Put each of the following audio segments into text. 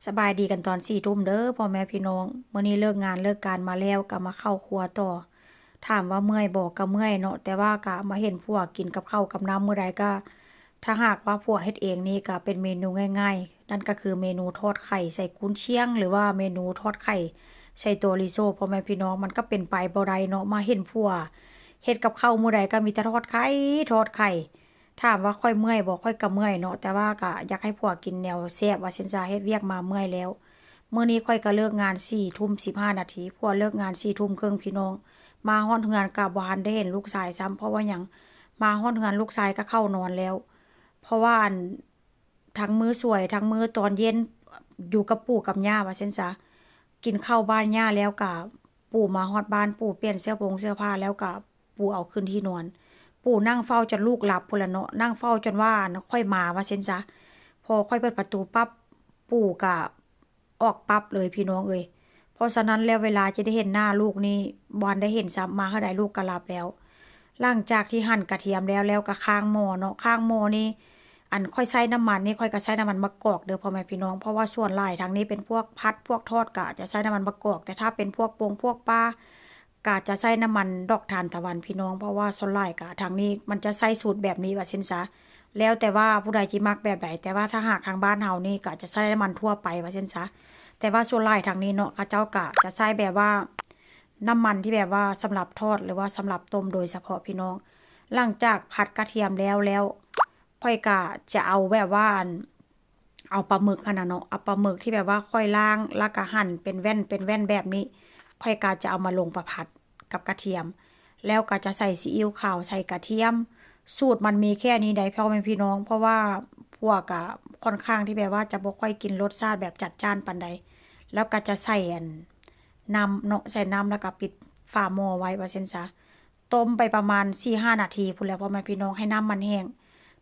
ສະບາຍດີກັນຕອນສີ່ທຸ່ມເດີ້ພໍ່ແມ່ພີ່ນ້ອງ. ມື້ນີ້ເລີກງານເລີກການມາແລ້ວກໍມາເຂົ້າຄົວຕໍ່. ຖາມວ່າເມື່ອຍບໍ່? ກໍເມື່ອຍເນາະ, ແຕ່ວ່າກໍມາເຫັນຜົວກິນກັບເຂົ້າກັບນ້ຳມື້ໃດກໍ ຖ້າຫາກວ່າຜົວເຮັດເອງນີ້ກໍເປັນເມນູງ່າຍໆ, ນັ້ນກໍຄືເມນູທອດໄຂ່ໃສ່ກຸນຊຽງ ຫຼືວ່າເມນູທອດໄຂ່ໃສ່ໂຕລິໂຊ. ພໍ່ແມ່ພີ່ນ້ອງ, ມັນກໍເປັນໄປບໍ່ໄດ້ເນາະ, ມາເຫັນຜົວເຮັດກັບເຂົ້າມື້ໃດກໍມີແຕ່ທອດໄຂ່ ທອດໄຂ່. ຖາມວ່າຂ້ອຍເມື່ອຍບໍ່? ຂ້ອຍກໍເມື່ອຍເນາະ, ແຕ່ວ່າກໍຢາກໃຫ້ຜົວກິນແນວແຊບວ່າຊັ້ນຊະ, ເຮັດວຽກມາເມື່ອຍແລ້ວ. ມື້ນີ້ຂ້ອຍກໍເລີກງານສີ່ທຸ່ມສິບຫ້ານາທີ, ຜົວເລີກງານສີ່ທຸ່ມເຄິ່ງພີ່ນ້ອງ. ມາຮອດເຮືອນກໍບໍ່ທັນໄດ້ເຫັນລູກຊາຍຊ້ຳ, ເພາະວ່າຫຍັງ? ມາຮອດເຮືອນລູກຊາຍກໍເຂົ້ານອນແລ້ວ, ເພາະວ່າ ອັນ ທັງມື້ສວຍ ທັງມື້ຕອນເຢັນຢູ່ກັບປູ່ກັບຍ່າວ່າຊັ້ນຊະ. ກິນເຂົ້າບ້ານຍ່າແລ້ວກະ ປູ່ມາຮອດບ້ານ ປູ່ປ່ຽນເສື້ອໂພງເສື້ອຜ້າແລ້ວກະ ປູ່ເອົາຂຶ້ນທີ່ນອນ. ປູ່ນັ່ງເຝົ້າຈົນລູກຫຼັບພຸ້ນລະເນາະ, ນັ່ງເຝົ້າຈົນວ່າ ອັນ ຂ້ອຍມາວ່າຊັ້ນຊະ. ພໍຂ້ອຍເປີດປະຕູປັບ ປູ່ກະ ອອກປັບເລີຍພີ່ນ້ອງເອີຍ. ເພາະສະນັ້ນແລ້ວເວລາຈະໄດ້ເຫັນໜ້າລູກນີ້ບໍ່ທັນໄດ້ເຫັນຊ້ຳ, ມາເທົ່າໃດລູກກໍຫຼັບແລ້ວ. ຫຼັງຈາກທີ່ຫັ່ນກະທຽມແລ້ວ ແລ້ວກໍຄ້າງໝໍ້ເນາະ, ຄ້າງໝໍ້ນີ້ ອັນ ຂ້ອຍໃຊ້ນ້ຳມັນນີ້ ຂ້ອຍກໍໃຊ້ນ້ຳມັນມະກອກເດີ້ພໍ່ແມ່ພີ່ນ້ອງ, ເພາະວ່າສ່ວນຫຼາຍທາງນີ້ເປັນພວກຜັດພວກທອດກໍຈະໃຊ້ນ້ຳມັນມະກອກ, ແຕ່ຖ້າເປັນພວກປົງພວກປາ ກະຈະໃຊ້ນ້ຳມັນດອກທານຕະວັນພີ່ນ້ອງ, ເພາະວ່າສ່ວນຫຼາຍກະທາງນີ້ມັນຈະໃຊ້ສູດແບບນີ້ວ່າຊັ້ນຊະ. ແລ້ວແຕ່ວ່າຜູ້ໃດຊິມັກແບບໃດ, ແຕ່ວ່າຖ້າຫາກທາງບ້ານເຮົານີ້ກະຈະໃຊ້ນ້ຳມັນທົ່ວໄປວ່າຊັ້ນຊະ. ແຕ່ວ່າສ່ວນຫຼາຍທາງນີ້ເນາະ, ເຂົາເຈົ້າກະຈະໃຊ້ແບບວ່ານ້ຳມັນທີ່ແບບວ່າສຳລັບທອດ ຫຼືວ່າສຳລັບຕົ້ມໂດຍສະເພາະພີ່ນ້ອງ. ຫຼັງຈາກຜັດກະທຽມແລ້ວ ແລ້ວຂ້ອຍກະຈະເອົາແບບວ່າ ອັນ ເອົາປາໝຶກຫັ້ນນະເນາະ, ເອົາປາໝຶກທີ່ແບບວ່າຂ້ອຍລ້າງ ແລ້ວກະຫັ່ນເປັນແວ່ນເປັນແວ່ນແບບນີ້, ຂ້ອຍກະຈະເອົາມາລົງໄປຜັດກັບກະທຽມ, ແລ້ວກະຈະໃສ່ຊີອິ້ວຂາວ ໃສ່ກະທຽມ. ສູດມັນມີແຄ່ນີ້ໃດ໋ພໍ່ແມ່ພີ່ນ້ອງ, ເພາະວ່າຜົວກະຄ່ອນຂ້າງທີ່ແບບວ່າຈະບໍ່ຄ່ອຍກິນລົດຊາດແບບຈັດຈ້ານປານໃດ. ແລ້ວກະຈະໃສ່ ອັນ ນ້ຳເນາະ, ໃສ່ນ້ຳແລ້ວກະປິດຝາໝໍ້ໄວ້ວ່າຊັ້ນຊະ. ຕົ້ມໄປປະມານສີ່ຫ້ານາທີພຸ້ນແຫຼະພໍ່ແມ່ພີ່ນ້ອງ, ໃຫ້ນ້ຳມັນແຫ້ງ.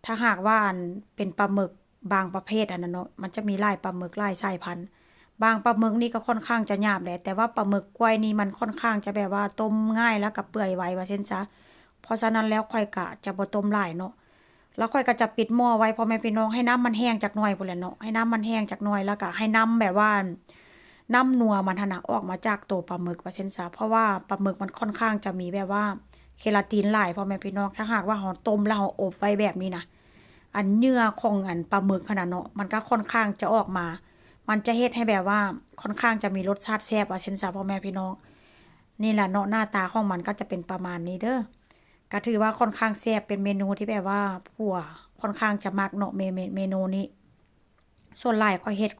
ຖ້າຫາກວ່າ ອັນ ເປັນປາໝຶກ ບາງປະເພດຫັ້ນນະເນາະ, ມັນຈະມີຫຼາຍປາໝຶກ ຫຼາຍສາຍພັນ. ບາງປາໝຶກນີ້ກໍຄ່ອນຂ້າງຈະຫຍາບແຫຼະ, ແຕ່ວ່າປາໝຶກກ້ວຍນີ້ມັນຄ່ອນຂ້າງຈະແບບວ່າຕົ້ມງ່າຍ ແລ້ວກໍເປື່ອຍໄວວ່າຊັ້ນຊະ. ເພາະສະນັ້ນແລ້ວຂ້ອຍກະຈະບໍ່ຕົ້ມຫຼາຍເນາະ, ແລ້ວຂ້ອຍກໍຈະປິດໝໍ້ໄວ້ ພໍ່ແມ່ພີ່ນ້ອງ, ໃຫ້ນ້ຳມັນແຫ້ງຈັກໜ່ອຍພຸ້ນແຫຼະເນາະ, ໃຫ້ນ້ຳມັນແຫ້ງຈັກໜ່ອຍ ແລ້ວກໍໃຫ້ນ້ຳແບບວ່າ ນ້ຳນົວມັນຫັ້ນນະອອກມາຈາກໂຕປາໝຶກວ່າຊັ້ນຊະ, ເພາະວ່າປາໝຶກມັນຄ່ອນຂ້າງຈະມີແບບວ່າເຄລາຕິນຫຼາຍ ພໍ່ແມ່ພີ່ນ້ອງ. ຖ້າຫາກວ່າເຮົາຕົ້ມແລ້ວເຮົາອົບໄວ້ແບບນີ້ນະ, ອັນເຫຍື່ອຂອງ ອັນ ປາໝຶກຫັ້ນນະເນາະ ມັນກໍຄ່ອນຂ້າງຈະອອກມາ, ມັນຈະເຮັດໃຫ້ແບບວ່າຄ່ອນຂ້າງຈະມີລົດຊາດແຊບວ່າຊັ້ນຊະ ພໍ່ແມ່ພີ່ນ້ອງ. ນີ້ລະເນາະ, ໜ້າຕາຂອງມັນກໍຈະເປັນປະມານນີ້ເດີ້. ກໍຖືວ່າຄ່ອນຂ້າງແຊບ, ເປັນເມນູທີ່ແບບວ່າຜົວຄ່ອນຂ້າງຈະມັກເນາະ ເມ ເມ ເມນູນີ້. ສ່ວນຫຼາຍຂ້ອຍເຮັດ